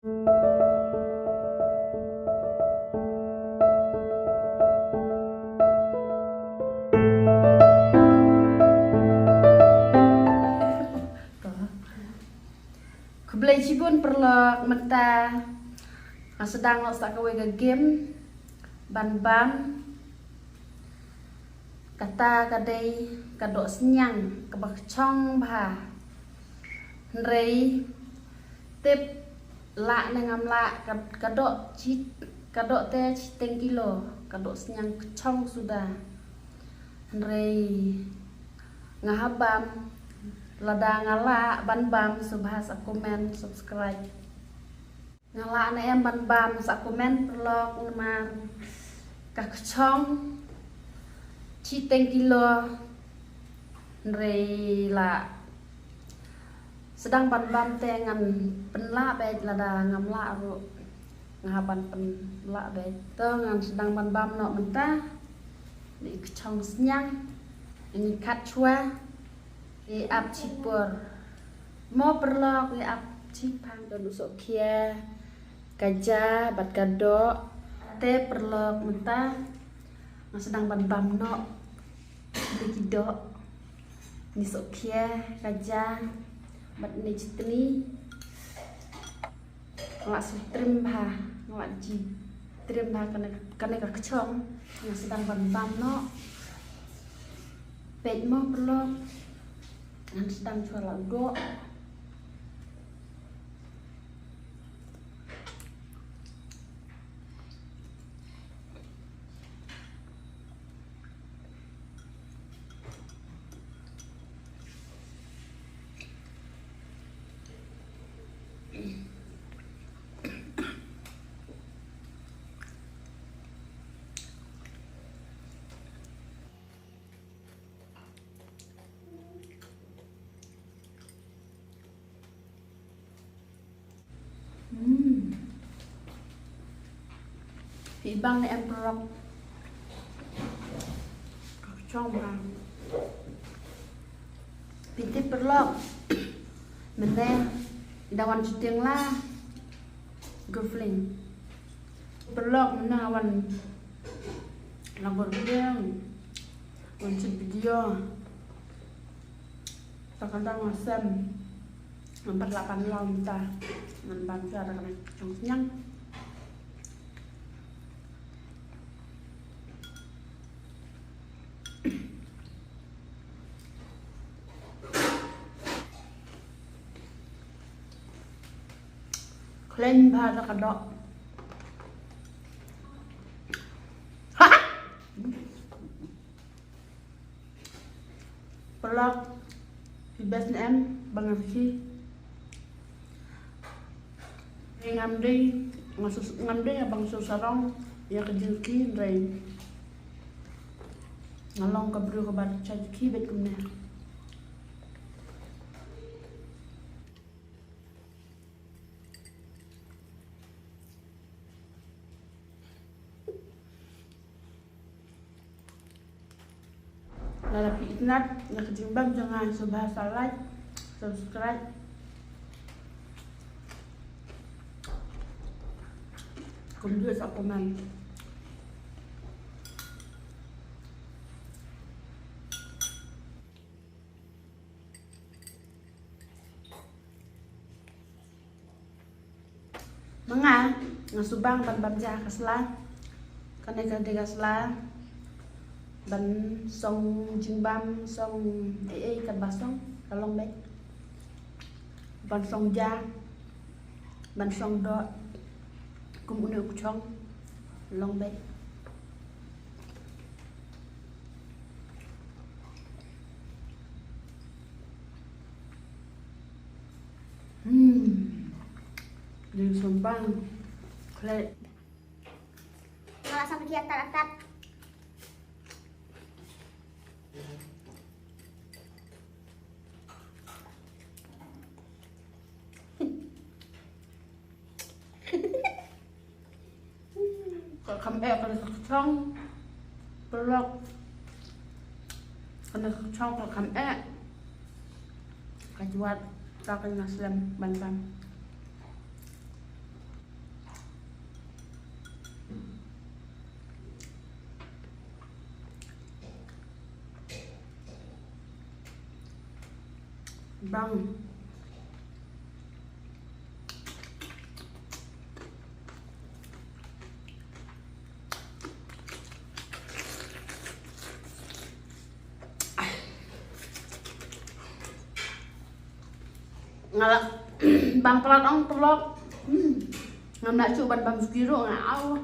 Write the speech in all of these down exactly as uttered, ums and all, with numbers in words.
Khublei shibun paralok, mynta nga sdang noh sa kawei ka game ban bam. Kata ka dei ka doh sniang kaba kchong bha. Hynrei tip lah ne ngam lah, ka, ka doh chi, ka doh te shiteng kilo, ka doh sniang kchong suda. Hynrei nga hap bam, lada nga lah ban bam, sngewbha sa comment, subscribe. Nga lah ne em ban bam, sa comment paralok, namar ka kchong shiteng kilo. Hynrei lah sdang ban bam te ngan pynlah beit, lada ngam lah ruh nga hap ban pynlah beit. To ngan sdang ban bam noh mynta. Ni kchong sniang, ni khat shuwa. Ngi ap shipor. Mo paralok, ngi ap shipang. Don u sohkhia, ka ja bad ka doh. Te paralok mynta nga sdang ban bam noh. Ni ki doh, ni sohkhia, ka ja bad ni chitni. Nga la shu trim bha, nga la ji trim bha kane, kane ka kchong, nga sdang ban bam noh. Peit mo paralok, ngan sdang shuwa la doh. Hmm. Phi bang ne em paralok. Ka kchong bha. Phi tip paralok. Mynne i da wan shooting la. Good feeling. Paralok mynne wan la good feeling. Wan shoot video. Ta ka dang wa sem. Ngan pat lah ban long ta. Ngan ban ta da ka kchong sniang. Khlem bha da ka doh. Paralok, phi best ne em ba nga rkhie? Ngam dei, ngam dei ba nga shu sarong ïa ka jingkhie, hynrei nga long ka briew kaba shait khie beit kumne. Lada phi itynnad ïa ka jingbam jong nga, sngewbha sa like, subscribe, kumjuh sa comment. Ma nga, nga shu bang ban bam ja ka sla. Kane ka dei ka sla ban song jingbam, song ei ei katba song ka long beit. Ban song ja, ban song doh kum une u kchong, long beit. Hmm. Ding song bang. Khleh. Nga la sam ki atat-atat. Ka kham eh kane ka kchong. Paralok. Kane ka kchong ka kham eh. Ka jwat ka kane nga slem ban bam. Bang. Nga la bam palat ong paralok. Hmm. Ngam lah shuh ban bam suki ruh nga au.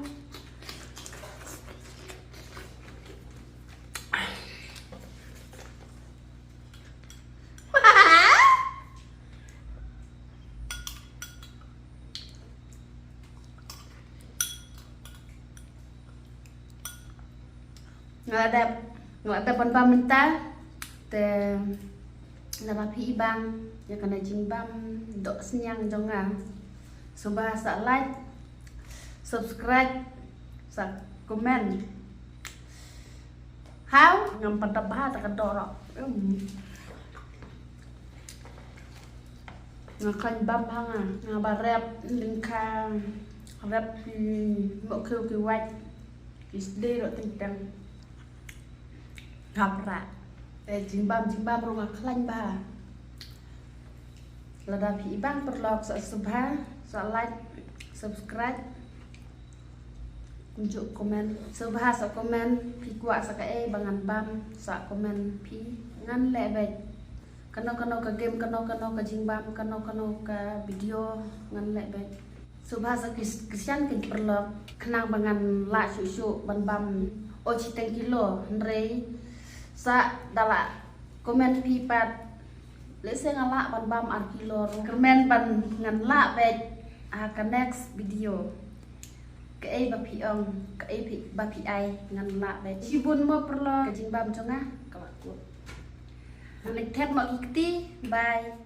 Nga la dep, nga la dep ban bam mynta. Te lada phi i bang ïa kane ka jingbam dohsniang jong nga, sngewbha sa like, subscribe, sa comment. Haw, ngam pat da bha ta ka doh ruh. Hmm. Nga khlaiñ bam ha nga, nga ba rep lyngkha, rep ki mok khiew ki wait, ki sdei ruh teng teng. Nga pra. Eh, jingbam, jingbam ruh nga khlaiñ bha. Lada phi i bang paralok sa sngewbha sa like, subscribe. Kumjuh comment. Sngewbha sa comment, phi kwah sa kaei ba ngan bam, sa comment phi. Ngan leh beit. Kano kano ka game, kano kano ka jingbam, kano kano ka video ngan leh beit. Sngewbha sa ki, ki shan ki paralok, khnang ba ngan lah shuh shuh ban bam o shiteng kilo, hynrei sa da lah comment phi pat. Lehse nga lah ban bam ar kilo ruh. Kyrmen ban ngan lah beit ha ka next video. Kaei ba phi ong, kaei phi, ba phi ai ngan lah beit. Shibun mo paralok, ka jingbam jong nga ka la kut. Ngan ïa thet mo ki kti, bye.